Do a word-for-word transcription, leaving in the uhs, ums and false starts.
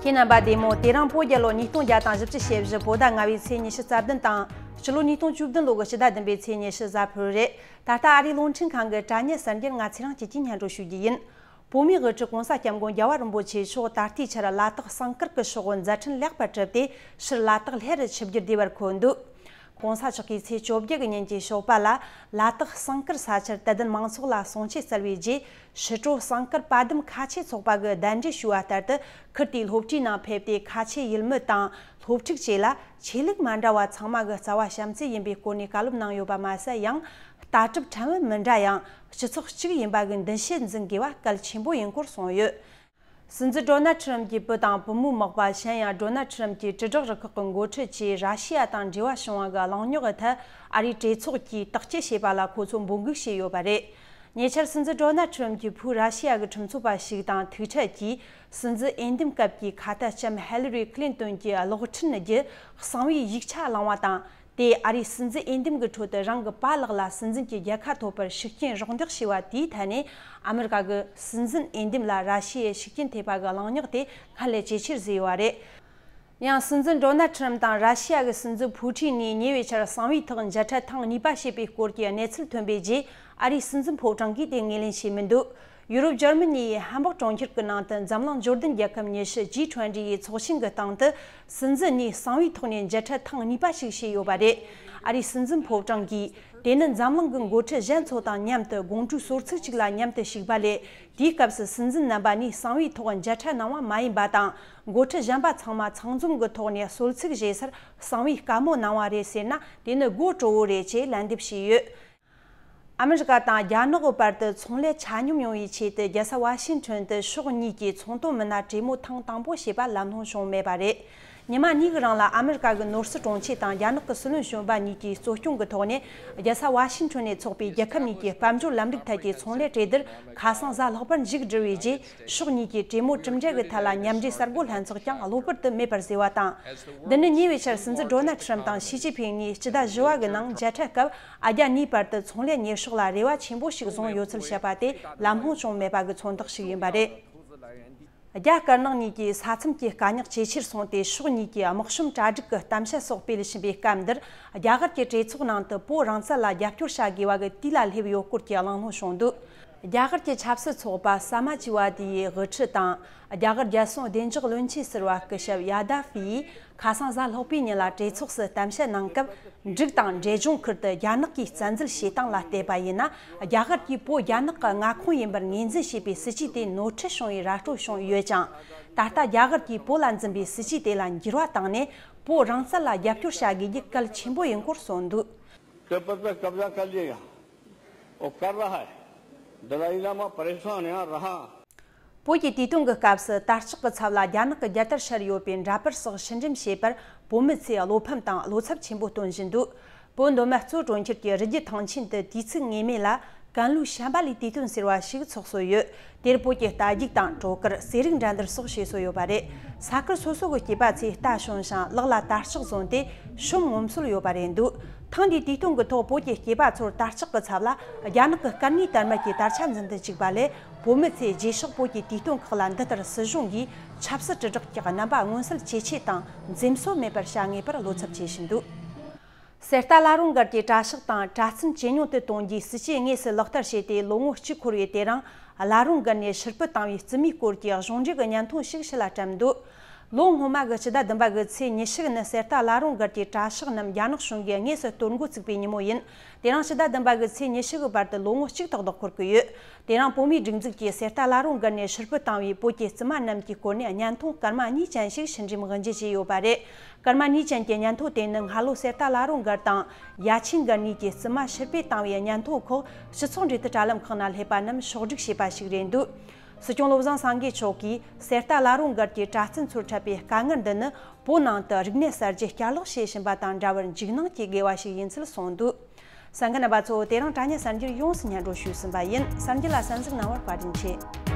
ཁྱེད་རྣམ་པ་བདེ་མོ། དེ་རིང་བོད་རྒྱལ་ལོ་ཉིས་སྟོང་བརྒྱ་དང་བཞི་བཅུ་ཞེ་བཞི་བོད་ཟླ་ལྔ་པའི་ཚེས་ཉི་ཤུ་རྩ་བདུན་དང་། སྤྱི་ལོ་ཉིས་སྟོང་བཅུ་བདུན་ལོ་གི་ཕྱི་ཟླ་བདུན་པའི་ཚེས་ཉི་ཤུ་གཟའ་ཕུར་བུ་རེད། ད་ལྟ་ཨ་རིའི་རླུང་འཕྲིན་ཁང་གི་དྲ་བརྙན་གསར་འགྱུར་ང་ཚེ་རིང་སྐྱིད་ཀྱིས་སྙན་སྒྲོན་ཞུ་རྒྱུ་ཡིན། བོད་མིའི་དབུ་ཁྲིད་༸གོང་ས་༸སྐྱབས་མགོན་རྒྱལ་བ་རིན་པོ་ཆེ་མཆོག་ད་ལྟའི་ཆར་ལ་དྭགས་ཟངས་དཀར་གྱི་ཕྱོགས་མཛད་འཕྲིན་ལེགས་པར་གྲུབ་སྟེ། ཕྱིར་ལ་དྭགས་སླར་ཆིབས་བསྒྱུར་བདེ་བར་འཁོད་འདུག༸གོང་ས་མཆོག་གིས་ཚེས་བཅོ་བརྒྱད་ཀྱི་ཉིན་གྱི་ཞོགས་པ་ལ་ལ་དྭགས་ཟངས་དཀར་ས་ཆར་དད་ལྡན་མང་ཚོགས་ལ་གསུང་ཆོས་སྩལ་བའི་རྗེས། ཕྱི་དྲོ་ཟངས་དཀར་པ་དམ་ཁ་ཆེ་ཚོགས་པ་གིས་གདན་འདྲེན་ཞུས་པ་ལྟར་དུ། ཁུལ་དེའི་སློབ་གྲྭའི་ནང་ཕེབས་ཏེ། ཁ་ཆེ་ཡུལ་མི་དང་སློབ་ཕྲུག་བཅས་ལ་ཆོས་ལུགས་མ་འདྲ་བ་ཚང་མ་གི་རྩ་བ་བྱམས་བརྩེ་ཡིན་པའི་སྐོར་ནས་བཀའ་སློབ་གནང་ཡོད་པ་མ་ཟད། ཡང་ལྟ་གྲུབ་ཕྲན་བུ་མི་འདྲ་ཡང་སྤྱི་ཚོགས་གཅིག་ཡིན་པ་གི་འདུ་ཤེས་འཛིན་དགོས་པ་གལ་ཆེན་པོ་ཡིན་སྐོར་གསུངས་ཡོད། སྲིད་འཛིན་ཌོ་ནལ་ཁྲི་རམ་གྱི་བུ་དང་བུ་མོའི་མག་པ། གཞན་ཡང་ཌོ་ནལ་ཁྲི་རམ་གྱི་དྲིལ་བསྒྲགས་རུ་ཁག་གི་འགོ་ཁྲིད་བཅས་ར་ཤི་ཡ་དང་འབྲེལ་བ་བྱུང་བ་གི་གླེང་རྙོག་གི་ཐད། ཨ་རིའི་གྲོས་ཚོགས་ཀྱིས་དག་སྐྱེལ་བྱས་པ་ལ་ཁོ་ཚོ་འབོད་འགུག་བྱས་ཡོད་པ་རེད། ཉེ་ཆར་སྲིད་འཛིན་ཌོ་ནལ་ཁྲི་རམ་གྱི་བུས་ར་ཤི་ཡ་གི་ཁྲིམས་རྩོད་པ་ཞིག་དང་ཐུག་འཕྲད་ཀྱིས། སྲིད་འཛིན་འོས་འདེམས་སྐབས་ཀྱི་ཁ་ཏ་ལྕམ་ཧེ་ལི་རི་ཁི་ལིན་ཏོན་གྱི་གློག་འཕྲིན་བརྒྱུད་གསང་བའི་ཡིག་ཆ་བླངས་པ་དང་། དེས་ཨ་རིའི་སྲིད་འཛིན་འོས་འདེམས་ཀྱི་ཁྲོད་དུ་རང་གི་པཱ་ལགས་ལ་སྲིད་འཛིན་གྱི་རྒྱལ་ཁ་ཐོབ་པར་ཤུགས་རྐྱེན་རོགས་འདེགས་བྱས་པ་དེའི་ཐད་ནས། ཨ་མི་རི་ཀ་གི་སྲིད་འཛིན་འོས་འདེམས་ལ་ར་ཤི་ཡའི་ཤུགས་རྐྱེན་ཐེབས་པ་གི་གླེང་རྙོག་དེ་སྔར་ལས་ཇེ་ཆེར་བཟོས་ཡོད་པ་རེད། ཡང་སྲིད་འཛིན་ཌོ་ནལ་ཁྲི་རམ་དང་ར་ཤི་ཡ་གི་སྲིད་འཛིན་ཕུའུ་ཁྲིན་གཉིས་ཉེ་བའི་ཆར་གསང་བའི་ཐོག་མཇལ་འཕྲད་ཐེངས་གཉིས་པ་བྱས་པའི་སྐོར་གྱི་གནས་ཚུལ་ཐོན་པའི་རྗེས། ཨ་རིའི་སྲིད་འཛིན་ཕོ་བྲང་གིས་དེ་ངོས་ལེན་བྱས་མི་འདུག་ཡུ་རོབ་འཇར་མ་ནིའི་ཧམ་སྦུག་གྲོང་ཁྱེར་གྱི་ནང་དུ་འཛམ་གླིང་འབྱོར་ལྡན་རྒྱལ་ཁབ་ཉི་ཤུ། ཇི་ཊུ་ཝེན་ཊི་ཡི་ཚོགས་ཆེན་གྱི་སྟེང་དུ། སྲིད་འཛིན་གཉིས་གསང་བའི་ཐོག་ནས་མཇལ་འཕྲད་ཐེངས་གཉིས་པ་ཞིག་བྱས་ཡོད་པ་རེད། ཨ་རིའི་སྲིད་འཛིན་ཕོ་བྲང་གིས། དེ་ནི་འཛམ་གླིང་གི་འགོ་ཁྲིད་གཞན་ཚོ་དང་མཉམ་དུ་དགོང་དྲོའི་ཟོར་ཚིགས་གཅིག་ལ་མཉམ་དུ་ཞུགས་པ་ལས། དེའི་སྐབས་སུ་སྲིད་འཛིན་རྣམ་པ་གཉིས་གསང་བའི་ཐོག་མཇལ་འཕྲད་གནང་བ་མ་ཡིན་པ་དང་། འགོ་ཁྲིད་གཞན་པ་ཚང་མ་ཚང་འཛོམས་ཀྱི་ཐོག་ནས་ཟོར་ཚིགས་བཞེས་སར་གསང་བའི་བཀའ་མོལ་གནང་བ་རེད་ཟེར་ན། དེ་ནི་དགོད་བྲོ་བོ་རེད་ཅེས་ལན་འདེབས་བྱས་ཡོད། ཨ་མི་རི་ཀ་དང་རྒྱ་ནག་གི་བར་དུ་ཚོང་ལས་ཆ་སྙོམས་ཡོང་བའི་ཆེད་དུ། རྒྱལ་ས་ཝ་ཤིང་ཊོན་དུ་ཕྱོགས་གཉིས་ཀྱི་ཚོང་དོན་མི་སྣ་གྲོས་མོལ་ཐེངས་དང་པོ་བྱས་པ་ལམ་ལྷོང་བྱུང་མེད་པ་རེད། ཉི་མ་གཉིས་ཀྱི་རིང་ལ་ཨ་མི་རི་ཀ་གི་ནོར་སྲིད་དྲུང་ཆེ་དང་རྒྱ་ནག་གི་སྲིད་བློན་གཞོན་པ་གཉིས་ཀྱིས་གཙོ་སྐྱོང་གི་ཐོག་ནས། རྒྱལ་ས་ཝ་ཤིང་ཊོན་ནས་ཚོགས་པའི་རྒྱལ་ཁབ་གཉིས་ཀྱི་དཔལ་འབྱོར་ལམ་ལུགས་ཐད་ཀྱི་ཚོང་ལས་གྲོས་བསྡུར་ཁ་སང་གཟའ་ལྷག་པར་མཇུག་བསྒྲིལ་བའི་རྗེས། ཕྱོགས་གཉིས་ཀྱིས་གྲོས་མོལ་གྲུབ་འབྲས་ཀྱི་ཐད་ལ་མཉམ་འབྲེལ་གསར་འགོད་ལྷན་ཚོགས་ཀྱང་གློ་བུར་དུ་མེད་པར་བཟོས་པ་དང་། འདི་ནི་ཉེ་བའི་ཆར་སྲིད་འཛིན་ཌོ་ནལ་ཁྲི་རམ་དང་ཞི་ཅིན་ཕིང་གཉིས་སྤྱི་ཟླ་བཞི་བ་གི་ནང་མཇལ་འཕྲད་སྐབས། ཨ་རྒྱ་གཉིས་བར་དུ་ཚོང་ལས་གཉེར་ཕྱོགས་ལ་རེ་བ་ཆེན་པོ་ཞིག་བཟུང་ཡོད་ཚུལ་བཤད་པ་དེ་ལམ་ལྷོང་བྱུང་མེད་པ་གི་མཚོན་རྟགས་ཤིག་ཡིན་པ་རེད། རྒྱ་དཀར་ནག་གཉིས་ཀྱིས་ས་མཚམས་ཀྱི་དཀའ་རྙོག་ཇེ་ཆེར་སོང་སྟེ། ཕྱོགས་གཉིས་ཀྱིས་དམག་གཤོམ་གྲ་སྒྲིག་གི་གཏམ་བཤད་སོགས་སྤེལ་བཞིན་པའི་སྐབས་འདིར། རྒྱ་གར་གྱི་གྲོས་ཚོགས་ནང་དུ་བོད་རང་བཙན་ལ་རྒྱབ་སྐྱོར་བྱ་དགོས་པ་གི་དུས་ལ་སླེབས་ཡོད་སྐོར་གྱི་གླེང་སློང་བྱུང་འདུག་རྒྱ་གར་གྱི་ཆབ་སྲིད་ཚོགས་པ་ས་མ་ཅི་ཝ་དི་ཡི་དབུ་ཁྲིད་དང་། རྒྱ་གར་རྒྱལ་སྲུང་བདེ་འཇགས་བློན་ཆེན་ཟུར་པ་སྐུ་ཞབས་ཡ་དཱ་ཧྥི་ཡིས་ཁ་སང་གཟའ་ལྷག་པའི་ཉིན་ལ་གྲོས་ཚོགས་སུ་གཏམ་བཤད་གནང་སྐབས། འབྲུག་དང་འབྲས་ལྗོངས་ཁུལ་དུ་རྒྱ་ནག་གིས་བཙན་འཛུལ་བྱས་སྟངས་ལ་བལྟས་པ་ཡིན་ན། རྒྱ་གར་གྱིས་བོད་རྒྱ་ནག་གི་མངའ་ཁོངས་ཡིན་པར་ངོས་འཛིན་བྱས་པའི་སྲིད་ཇུས་དེ་ནོར་འཁྲུལ་བྱུང་བའི་ར་སྤྲོད་བྱུང་ཡོད་ཅིང་། ད་ལྟ་རྒྱ་གར་གྱིས་བོད་ལ་འཛིན་པའི་སྲིད་ཇུས་དེ་ལ་འགྱུར་བ་བཏང་ནས། བོད་རང་བཙན་ལ་རྒྱབ་སྐྱོར་བྱ་དགོས་རྒྱུ་གལ་ཆེན་པོ་ཡིན་སྐོར་གསུངས་འདུག་དེ་པར་དུ་སྐབས་ལ་ག་ལེ་ཡང་། ཨོ་ཀར་ར་ཧ་དི་ལ་ཡིན་ན་མ་པ་རེ་ཤང་ནི་ཡང་ར་ཧ། བོད་ཀྱི་དུས་སྟོན་གྱི་སྐབས་སུ་དར་ལྕོག་གི་ཚབ་ལ་རྒྱ་ནག་གི་རྒྱལ་དར་ཤར་ཡོད་པའི་འདྲ་པར་སོགས་ཕྱི་འགྲེམས་བྱས་པར། བོད་མི་ཚོས་བློ་ཕམ་དང་བློ་འཚབ་ཆེན་པོ་སྟོན་བཞིན་འདུག་བོད་མདོ་སྨད་གཙོ་བོ་གྲོང་ཁྱེར་གྱི་རི་རྒྱུད་ཐང་ཆེན་དུ་དུས་ཚིགས་ངེས་མེད་ལ། ཀན་ལྷོའི་བྱམས་པ་ལིའི་དུས་སྟོན་ཟེར་བ་ཞིག་འཚོགས་སྲོལ་ཡོད། དེར་བོད་ཀྱི་རྟ་རྒྱུག་དང་བྲོ་གར། ཟས་རིགས་འགྲན་བསྡུར་སོགས་བྱེད་སྲོལ་ཡོད་པ་རེད། ས་ཁུལ་སོ་སོ་གི་སྐྱེས་པ་ཚོས་རྟ་ཞོན་ཞིང་ལག་ལ་དར་ལྕོག་བཟུང་སྟེ་ཤོམ་ངོམ་སྲོལ་ཡོད་པ་རེད་འདུག་ཐེངས་འདིའི་དུས་སྟོན་གྱི་ཐོག་བོད་ཀྱི་སྐྱེས་པ་ཚོར་དར་ལྕོག་གི་ཚབ་ལ་རྒྱ་ནག་གི་སྐར་མའི་དར་མ་གྱི་དར་ཆ་འཛིན་དུ་བཅུག་པ་ལས། བོད་མི་ཚོས་རྗེས་ཕྱོགས་བོད་ཀྱི་དུས་སྟོན་ཁག་ལ་འདི་ལྟར་སྲིད་གཞུང་གིས་ཆབ་སྲིད་དྲིལ་བསྒྲགས་ཀྱི་རྣམ་པ་མངོན་གསལ་ཇེ་ཆེ་དང་འཛེམ་ཟོན་མེད་པར་བྱ་ངེས་པར་བློ་འཚབ་ཆེ་བཞིན་འདུག་གསེར་རྟ་བླ་རུང་སྒར་གྱི་གྲྭ་ཤག་དང་གྲྭ་བཙུན་ཇེ་ཉུང་དུ་གཏོང་རྒྱུའི་སྲིད་ཇུས་དངོས་སུ་ལག་བསྟར་བྱས་ཏེ་ལོ་ངོ་གཅིག་འཁོར་བའི་དེ་རིང་། བླ་རུང་སྒར་ནས་ཕྱིར་འབུད་བཏང་བའི་རྩིས་མེད་སྐོར་གྱི་གཞུང་འབྲེལ་གྱི་བརྙན་ཐུང་ཞིག་ཕྱི་ལ་བཀྲམ་འདུག་ལོ་སྔོན་མ་གི་སྤྱི་ཟླ་བདུན་པ་གི་ཚེས་ཉི་ཤུ་ནི་གསེར་རྟ་བླ་རུང་སྒར་གྱི་གྲྭ་ཤག་རྣམས་རྒྱ་ནག་གཞུང་གིས་དངོས་སུ་གཏོར་འགོ་བཙུགས་པའི་ཉིན་མོ་ཡིན། དེ་རིང་སྤྱི་ཟླ་བདུན་པ་གི་ཚེས་ཉི་ཤུ་གི་བར་དུ་ལོ་ངོ་གཅིག་ཏག་ཏག་འཁོར་གྱི་ཡོད། དེ་རིང་བོད་མིའི་སྒྲིག་འཛུགས་ཀྱིས་གསེར་རྟ་བླ་རུང་སྒར་ནས་ཕྱིར་འབུད་བཏང་བའི་བོད་ཀྱི་བཙུན་མ་རྣམས་ཀྱི་སྐོར་ནས་བརྙན་ཐུང་སྐར་མ་གཉིས་ཅན་ཞིག་ཕྱི་འགྲེམས་དབུ་འབྱེད་བྱས་ཡོད་པ་རེད། སྐར་མ་གཉིས་ཅན་གྱི་བརྙན་ཐུང་དེ་ནི་སྔ་ལོ་གསེར་རྟ་བླ་རུང་སྒར་དང་ཡ་ཆེན་སྒར་གཉིས་ཀྱི་བཙུན་མ་ཕྱིར་འབུད་བཏང་བའི་བརྙན་ཐུང་ཁག་སྤྱི་ཚོགས་འབྲེལ་མཐུད་དྲ་ལམ་ཁག་ནང་སླེབས་པ་རྣམས་ཕྱོགས་སྒྲིག་བྱས་པ་ཞིག་རེད་འདུག་སྲིད་སྐྱོང་བློ་བཟང་སེང་གེ་མཆོག་གིས་གསེར་རྟ་བླ་རུང་སྒར་གྱི་གྲྭ་བཙུན་ཚོར་འཕྲད་པའི་དཀའ་ངལ་འདི་ནི་བོད་ནང་དུ་རིག་གནས་གསར་བརྗེ་བསྐྱར་ལོག་བྱེད་བཞིན་པ་དང་འདྲ་བར་འཇིགས་སྣང་སྐྱེ་དགོས་པ་ཞིག་ཡིན་ཚུལ་གསུངས་འདུག་གསན་མཁན་རྣམ་པ་ཚོ། དེ་རིང་དྲ་བརྙན་གསར་འགྱུར་ཡོངས་སུ་སྙན་སྒྲོན་ཞུས་ཟིན་པ་ཡིན། གསར་འགྱུར་ལ་གསན་གཟིགས་གནང་བར་བཀའ་དྲིན་ཆེ།